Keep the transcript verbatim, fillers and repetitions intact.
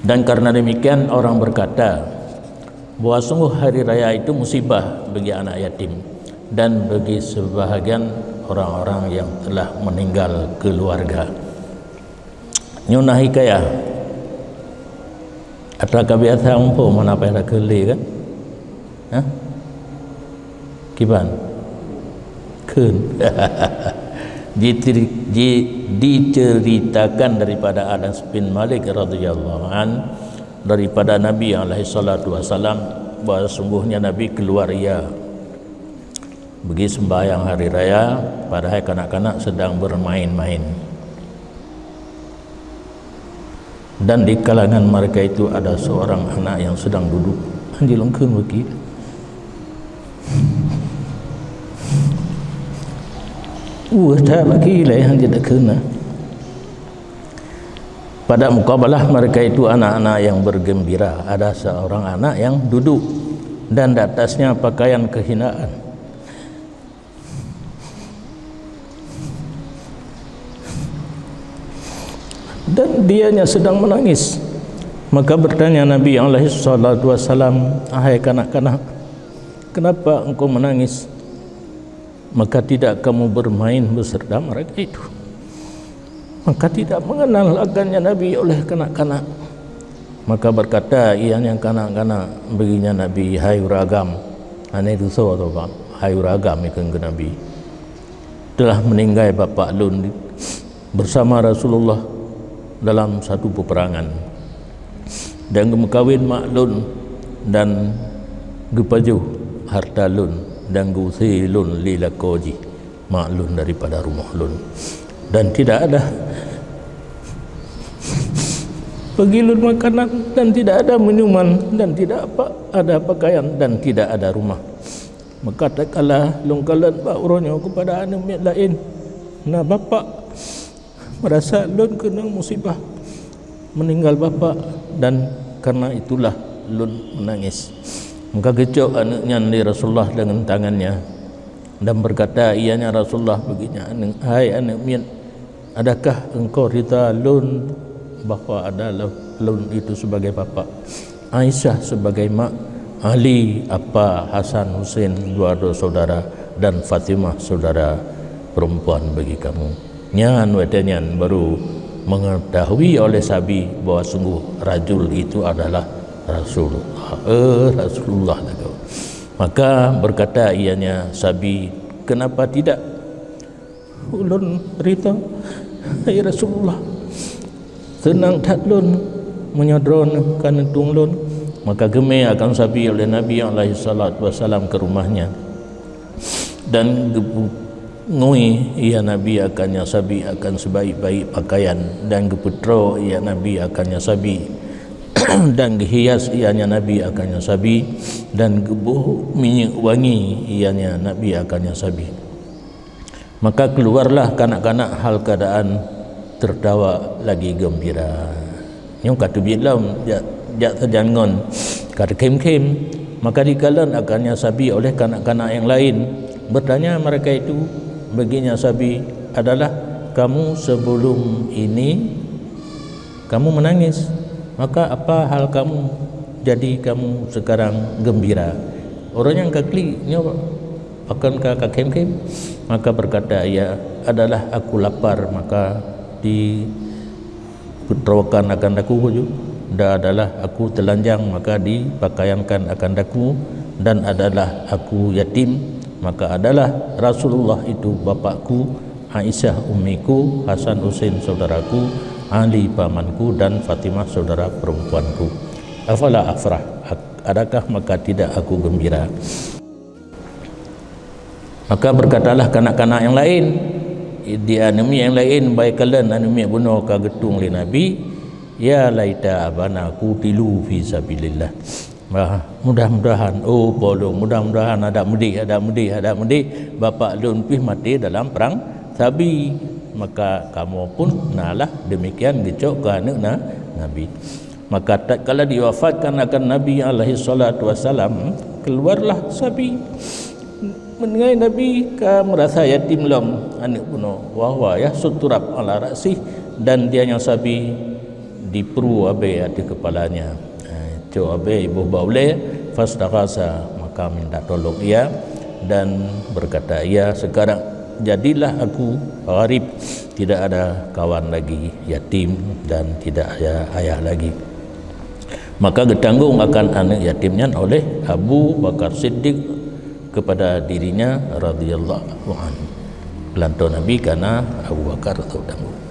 Dan karena demikian orang berkata bahwa sungguh hari raya itu musibah bagi anak yatim dan bagi sebahagian orang-orang yang telah meninggal keluarga. Nyoe na hikayah. Atra ka biasa muphom hana payah takheun lé kan? Hah? Kiban? Kheun. Jiteri-, ji-, diceritakan daripada Anas bin Malik radhiyallahu an, daripada Nabi alaihi salatu wasalam, bahwa sesungguhnya Nabi keluar ia bagi sembahyang hari raya, padahal kanak-kanak sedang bermain-main. Dan di kalangan mereka itu ada seorang anak yang sedang duduk. Anjing lengkeng bagi. Uh, tak bagi lah yang tidak kena. Pada mukabalah mereka itu anak-anak yang bergembira, ada seorang anak yang duduk dan di atasnya pakaian kehinaan. Dan dianya sedang menangis. Maka bertanya Nabi alaihi salatu wasalam, "Hai kanak-kanak, kenapa engkau menangis?" Maka tidak kamu bermain beserta mereka itu. Maka tidak mengenal akannya Nabi oleh kanak-kanak. Maka berkata ianya kanak-kanak baginya Nabi, "Hai ureueng agam, anai dusoe atau bak, hai ureueng agam," ikheun keu Nabi, "telah meninggai bapak lôn bersama Rasulullah dalam satu peperangan, dan geumeukawen mak lôn, dan geupajoh harta lôn, dan geuuse lôn lé lakoe jih mak lôn daripada rumoh lôn, dan tidak ada bagi lôn makanan, dan tidak ada minuman, dan tidak apa, ada pakaian, dan tidak ada rumah. Maka tatkala lôn kalon bak uroe nyoe keupada aneuk miet laén, na bapak, meurasa lôn keunong musibah, meuninggai bapak, dan karena itulah lôn meunangis." Maka geucok aneuk nyan lé Rasulullah deungon tangannya, dan berkata ianya Rasulullah baginya, "Aneuk, hai aneuk miet, adakah engkau rida lôn bahwa ada lôn itu sebagai bapak, Aisyah sebagai mak, Ali apa, Hasan, Husain dua saudara, dan Fatimah saudara perempuan bagi kamu?" Nyan watée nyan baru mengetahui oleh Sabi bahwa sungguh rajul itu adalah Rasulullah. Eh, Rasulullah lagoe. Maka berkata ianya Sabi, "Kenapa tidak?" "Ulôn rida, hai Rasulullah. Seunang that lôn meunyoe droeneuh ka neutueng lôn." Maka geumé akan Sabi oleh Nabi alaihi salatu wasalam keu rumohnya, dan geupungui ia Nabi akannya Sabi akan sebaik-baik pakaian, dan geupeutroe ia Nabi akannya Sabi, dan geuhias ianya Nabi akannya Sabi, dan geuboh minyeuk wangi ianya Nabi akannya Sabi. Maka keluarlah kanak-kanak hal keadaan tertawa lagi gembira. Nyoe ka teubiet lom jak, jak sajan ngon ka teukhém-khém. Maka dikalon akannya Sabi oleh kanak-kanak yang lain. Bertanya mereka itu baginya Sabi, "Adalah kamu sebelum ini kamu menangis, maka apa hal kamu jadi kamu sekarang gembira?" Orang nyang ka klik nyoe pakon ka, ka khém-khém, maka berkata ia, "Adalah aku lapar, maka dipeutroekan akan daku baju, dan adalah aku telanjang, maka dipakaiankan akan daku, dan adalah aku yatim, maka adalah Rasulullah itu bapakku, Aisyah ummiku, Hasan Husain saudaraku, Ali pamanku, dan Fatimah saudara perempuanku. Afala afrah, adakah maka tidak aku gembira?" Maka berkatalah kanak-kanak yang lain, di aneuk miet yang lain, bai kalon aneuk miet bunoe ka geutueng lé Nabi, "Ya laita abana qutilu fi sabilillah." Bah, mudah-mudahan, oh, po lôn, mudah-mudahan adak meudeh, adak meudeh, adak meudeh, bapak lôn pih maté dalam perang sabi. Maka kamoe pun nalah demikian geucok keu aneuk na-, Nabi. Maka tatkala diwafatkan akan Nabi alaihi salatu wasalam, keluarlah Sabi. Meuninggai Nabi ka meurasa yatim lom aneuk bunoe, wa huwa yahussu turab ala ra'sih, dan dianya Sabi Dipru abée ateueh keupalanya. Eh, cok abée iboh bak ulée, fastaghasa, maka minta tolong ia, dan berkata ia, "Sekarang jadilah aku gharib, tidak ada kawan lagi, yatim, dan tidak ada ayah lagi." Maka geutanggong akan aneuk yatim nyan oleh Abu Bakar Siddiq kepada dirinya radhiyallahu anhu. Lanto Nabi kana Abu Bakar teutanggong.